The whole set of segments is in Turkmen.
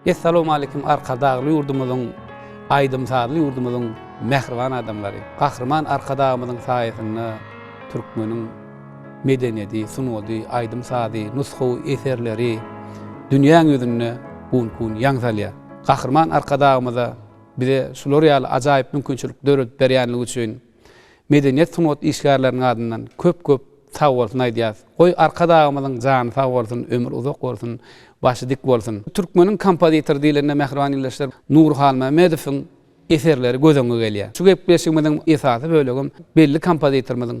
Essalawmaleýkim Arkadagly ýurdumyzyň aýdym-sazly ýurdumyzyň mähriban adamlary! Gahryman Arkadagymyzyň saýasynda türkmeniň medeniýeti, sungaty, aýdym-sazy, nusgawy eserleri dünýäň ýüzünde bu günki gün ýaň salýar. Gahryman Arkadagymyza bize şular ýaly ajaýyp mümkinçilik döredip berýänligi üçin Medeniýet sungat işgärleriniň adyndan köp köp sagbolsun aýdýas. Goý Arkadagymyzyň jany sag bolsun, ömri uzak bolsun, başy dik bolsun. Türkmeniň kompozitory diýlende mähriban ildeşler Nury Halmämmedowyň eserleri göz öňüňe gelýär. Şu gepleşigimiziň esasy bölegem belli kompozitorymyzyň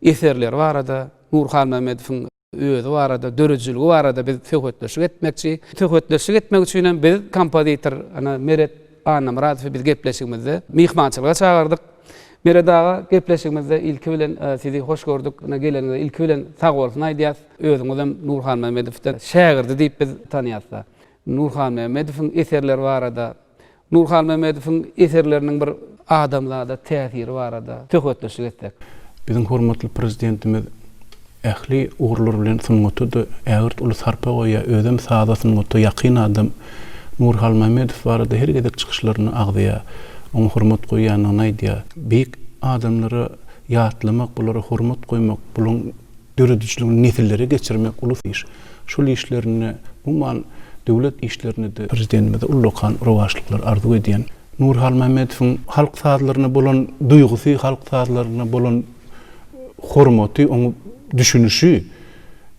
eserleri barada Nury Halmämmedowyň özi barada, döredijiligi barada biz söhbetdeşlik etmekçi. Söhbetdeşlik etmek üçin hem biz kompozitor ana Meret Annamyradowy biz gepleşigimizde myhmançylyga çagyrdyk. Meret aga gepleşigimizde ilki bilen sizi hoş gördük. Ine geleniňize ilki bilen sag bolsun aýdýas. Özüňizem Nurhan Halmämmedowdan şägirdi diýip biz tanýas-da. Nurhan Halmämmedowyň eserleri barada Nury Halmämmedowyň eserleriniň bir adamzada täsiri barada söhbetdeşlik etsek. Biziň hormatly Prezidentimiz ähli ugurlar bilen sungata-da ägirt uly sarpa goýýar. Özem saza, sungata ýakyn adam. Nury Halmämmedow barada her gezek çykyşlarynda agzaýar. Oňa hormat goýýandygyny aýdýar. Beýik adamlara ýatlamak, bulara hormat goýmak, bulaň Döredijiligini nesillere geçirmek uly iş. Şol işlerinde, umuman, döwlet işlerinde-de Prezidentimize ullakan rowaçlyklar arzuw edýän. Nury Halmämmedowyň halk sazlaryna bolan duýgusy, halk sazlaryna bolan hormaty, oňa düşünişi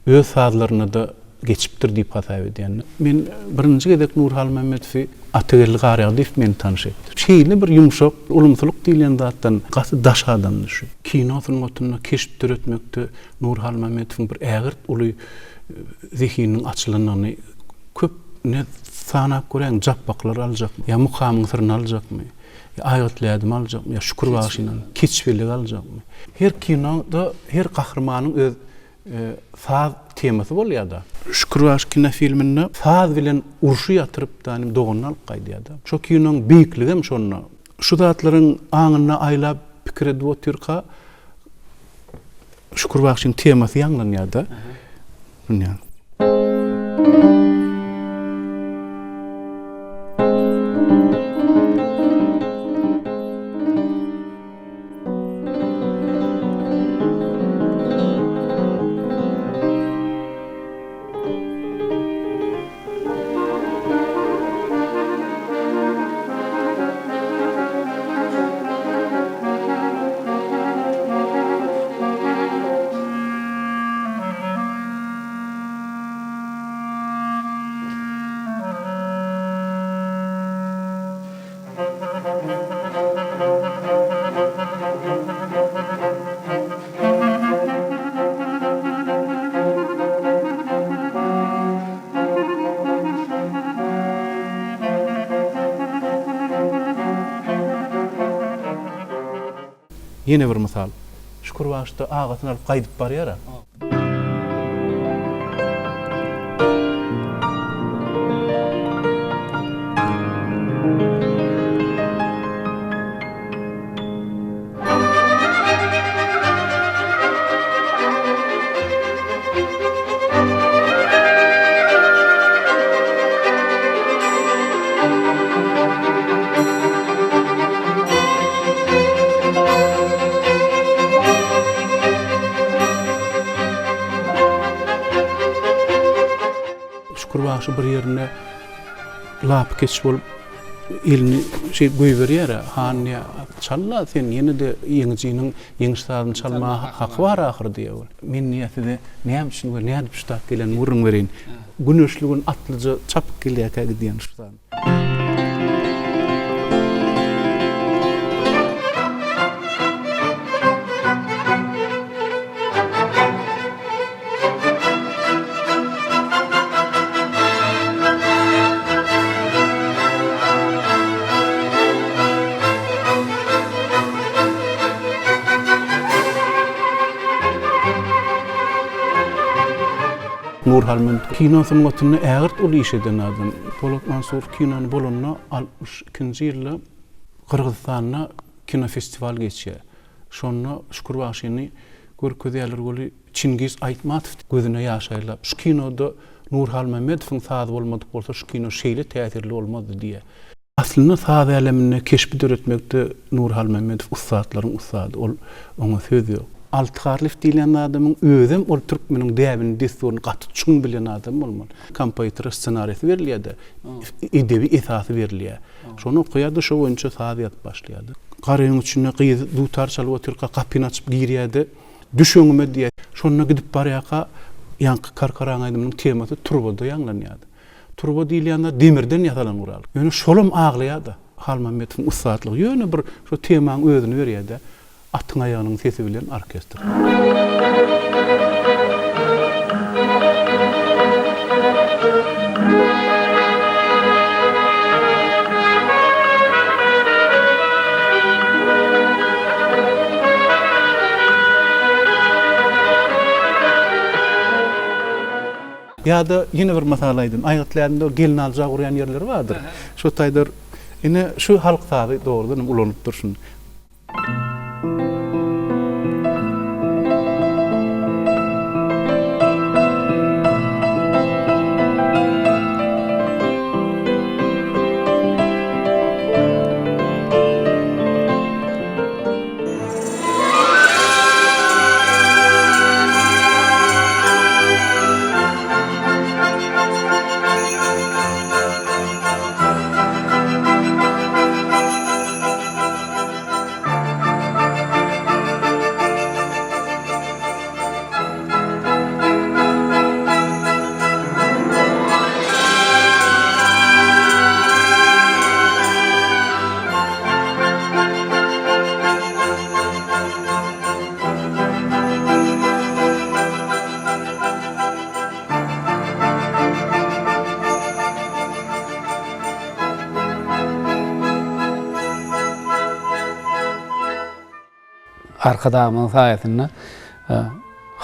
öz sazlaryna-da geçipdir diýip hasap edýän. Men birinji gezek Nury Halmämmedowy Atageldi Garýagdyýew meni tanyş etdi. Şeýle bir ýumşak, ulumsylyk diýlen zatdan gaty daş adamdy şu. Kino sungatynda keşp döretmekde Nury Halmämmedowyň bir ägirt uly zehininiň açylandygyny köp ne sanap göräýiň, Japbaklary aljakmy, ýa Mukamyň syryny aljakmy, ýa Aýgytly ädimi aljakmy, ýa Şükür bagşyny, Keçpelegi aljakmy. Her kinoda her gahrymanyň öz Saz temasy bolýada. Şükür bagşy kinofilminde saz bilen urşy ýatyryp danym doganyny alyp gaýdýada. Şo kinoň beýikligem şonda. Şu zatlaryň aňynda aýlap pikir edip otyrka Şükür bagşyň temasy ýaňlanýada. Ynha. Ýene bir mysal. Şükür bagşy-da agasyny alyp gaýdyp barýar-a. Şükür bagşy bir ýerinde lapykeç bolup elini şeýdip goýberýär-ä, Han diýýär, çal-la sen ýene-de ýeňijiniň ýeňiş sazyny çalmaga haky bar ahyry diýýär ol. Men diýýär size näme üçin we nädip şu tak gelenimi gürrüň bereýin. Güneşli gün atlyja çapyp gelýärkä gidýän şu saz. Nury Halmämmet kino sungatynda ägirt uly iş eden adam. Polat Mansurow kinony bolanda 62-nji ýylda Gyrgyzystanda kinofestiwal geçýär. Şonda Şükür bagşyny görkezýärler weli Çingiz Aýtmatow gözüne ýaş aýlap, şu kinoda. Nury Halmämmedowyň sazy bolmadyk bolsa şu kino şeýle täsirli bolmazdy diýýär. Aslynda saz äleminde keşbi döretmekde Nury Halmämmedow ussatlaryň ussady, ol oňa söz ýok. Alty Garlyýew diýlen adamyň özem ol türkmeniň däbini dessuryny gaty çuň bilen adam bolmaly. Kompozitora ssenariýasy berilýär-de, edebi esasy berilýär. Şony okaýar-da, şo boýunça saz ýazyp başlaýar-da. Garyň içinde gyz dutar çalyp otyrka gapyny açyp girýär-de, Düş öňüme diýýär. Şonda gidip barýarka ýaňky Karkaraň aýdymynyň temasy turbada ýaňlanýardy. Turba diýilýän zat demirden ýasalan gural. Ýöne şolam aglaýar-da. Halmämmetowyň ussatlygy ýöne bir şo temaň özüni berýär-de. Atyň aýagynyň sesi bilen orkestr. Ýa-da ýene bir mysal aýdyn. Aýgytly ädimde bir gelnalyja gurýan ýerleri bardyr. Şo taýda ine şu halk sazy dogrudan hem ulanypdyr şuny. Arkadagymyzyň saýasynda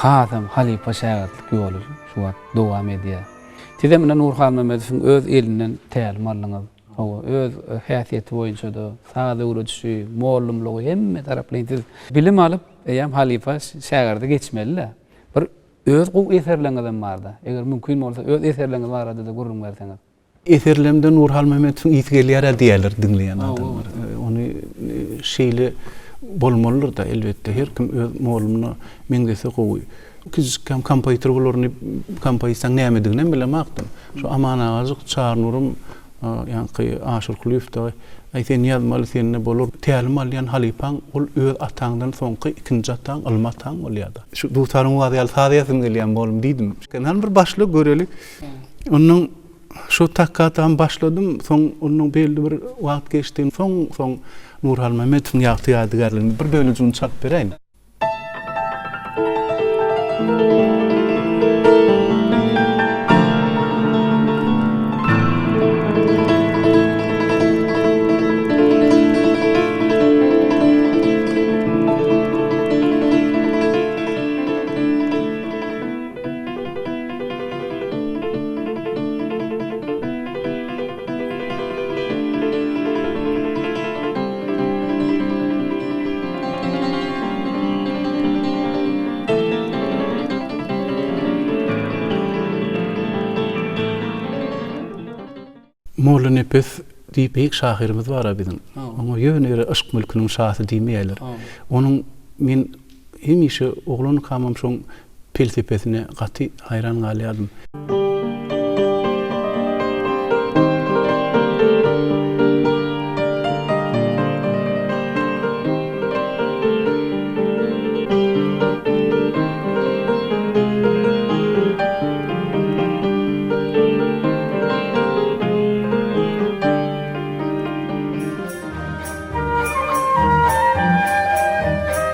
hasam halypa-şägirtlik ýoly şu wagt dowam edýär. Sizem ine Nurhan Halmämmedowyň öz elinden tälim aldyňyz. Hawa, öz häsiýeti boýunça-da, saz öwredişi, mollumlygy hemme taraplaýyn siz bilim alyp, eýýäm halypa şägirde geçmeli-dä. Bir öz gowy eserleriňizem bar-da. Eger mümkin bolsa, öz eserleriňiz barada-da gürrüň berseňiz. Eserlerimde Nury Halmämmedowyň ysy gelýär-ä diýýärler diňleýän adamlar. Ony şeýle bolmalydyr-da, elbetde. Her kim öz mollumyna meňzese gowy. Kiçijikkäm kompozitor bolaryn diýip, kompozisiýaň nämediginem bilemokdym. Şu Aman agajyk, Çary Nurum, ýaňky Aşyr Kulyýew dagy, Aý, sen ýazmaly, sende bolar. Tälim alýan halypaň, ol öz ataňdan soňky ikinji ataň, ylmy ataň bolýar-da. Şu dutaryň owazy ýaly saz ýazasym gelýär, mollum diýdim. Hany bir başla göreli. Onnoň şo takgatam başladym, soň onnoň belli bir wagt geçdi. Soň, soň Nury Halmämmedowyň ýagty ýadygärligini bir bölejigini çalyp beräýin. Mollanepes diýip beýik şahyrymyz bar-a biziň. Oňa ýöne ýere yşk mülküniň şasy diýmeýärler. Onuň men hemişe oglankamam şoň pelsepesine gaty haýran galýardym.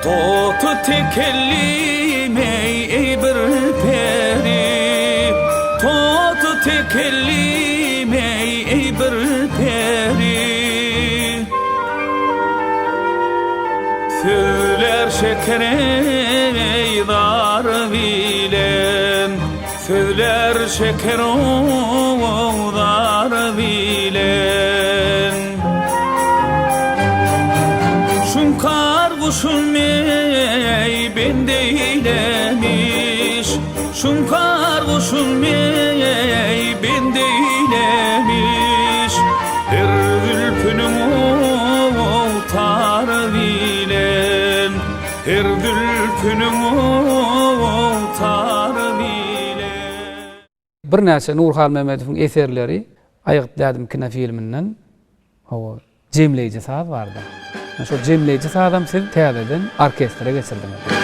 Toty tekellim eý, eý bir peri, Toty tekellim eý, eý bir peri. Sözlär şeker eý zar bilen, Sözlär şeker zar bilen. Şuňkar guşun meý bende eýlemiş, Şuňkar guşun meý. Her zülpüniň tar bilen. Birnäçe Nury Halmämmedowyň eserleri Aýgytly ädim kinofilminden hawa jemleýji saz bardy. Şol jemleýji sazam siz täzeden orkestre geçirdiňiz.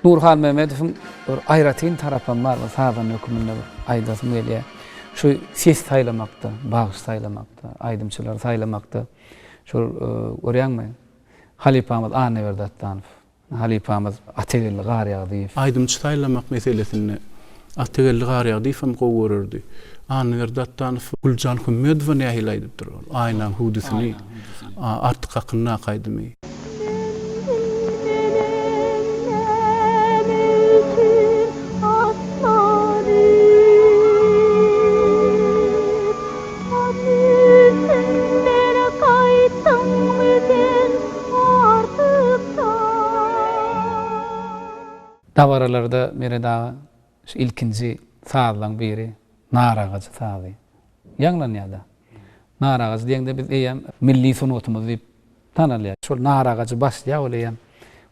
Nury Halmämmedowyň bir aýratyn tarapam bar, bir sazanda höküminde bir aýdasym gelýär. Şu ses saýlamakda, bagşy saýlamakda, aýdymçylary saýlamakda şol görýäňmi, halypamyz Annaberdi Atdanow, halypamyz Atageldi Garýagdyýew. Aýdymçy saýlamak meselesinde Atageldi Garýagdyýewem gowy görerdi. Annaberdi Atdanow Güljan Hümmedowa nähili aýdypdyr ol Aýnaň hüwdüsini, Artyk hakyndaky aýdymy. Men bilmenem näme üçin atlanyp, Ol üstünden gaýtdyňmy sen artykdan. Dabaralarda Meret aga şu ilkinji sazlaň biri Nar agajy sazy ýaňlanýar-da. Nar agajy diýeňde biz eýýäm milli sungatymyz diýip Tanalýar. Şol nar agajy başlaýar ol eýýäm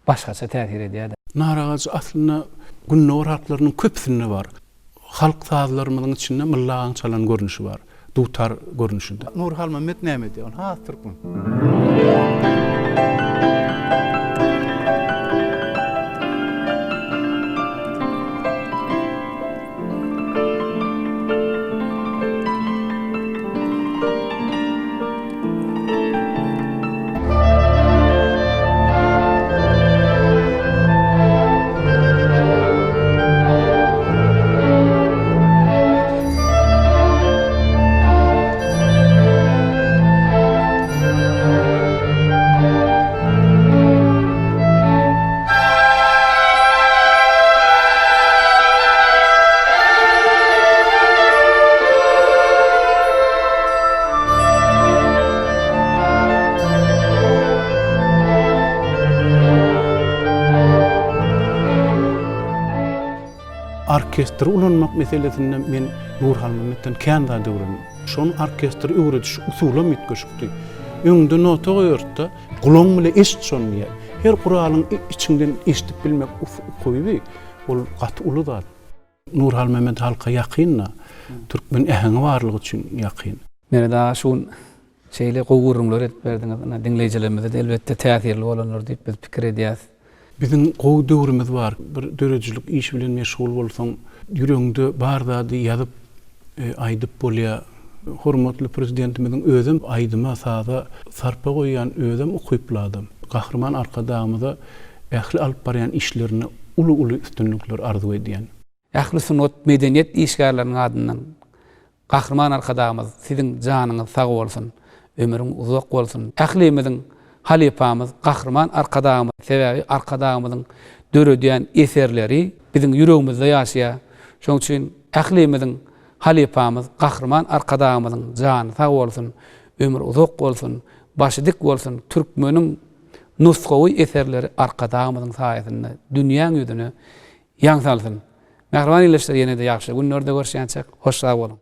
başgaça täsir edýär-de. Nar agajy aslynda gündogar halklarynyň köpüsinde bar. Halk sazlarymyzyň içinde Mylla agaň çalan görnüşi bar. Dutar görnüşinde. Nury Halmammet näme edýär? Ol has türkmen. Orkestri ulanmak meselesinde men Nury Halmämmetden kän zat öwrendim. Şonuň orkestri öwrediş usulam üýtgeşikdi. Öňüňde nota goýardy-da, gulagyň bile eşit şony diýýär. Her guralyň içiňden eşidip bilmek ukyby ol gaty uly zat. Nury Halmämmet halka ýakyn-da, türkmen äheňi barlygy üçin ýakyn. Meret aga şu gün şeýle gowy gürrüňler edip berdiňiz. Ynha diňleýjilerimize-de elbetde täsirli bolandyr diýip biz pikir edýäs. Biziň gowy döwrümiz bar. Bir döredijilik işi bilen meşgul bolsaň, ýüregiňde bar zady ýazyp, aýdyp bolýar. Hormatly Prezidentimiziň özem aýdyma, saza sarpa goýýan, özem ukyply adam. Gahryman Arkadagymyza ähli alyp barýan işlerinde uly-uly üstünlikler arzuw edýän. Ähli sungat, medeniýet işgärleriniň adyndan Gahryman Arkadagymyz siziň janyňyz sag bolsun, ömrüň uzak bolsun. Ählimiziň halypamyz Gahryman Arkadagymyz, sebäbi Arkadagymyzyň döredýän eserleri biziň ýüregimizde ýaşaýar. Şonuň üçin ählimiziň halypamyz Gahryman Arkadagymyzyň jany sag bolsun, ömri uzak bolsun, başy dik bolsun, türkmeniň nusgawy eserleri Arkadagymyzyň saýasynda dünýäň ýüzüne ýaň salsyn. Mähriban ildeşler ýene-de ýagşy günlerde görüşýänçäk hoş sag boluň.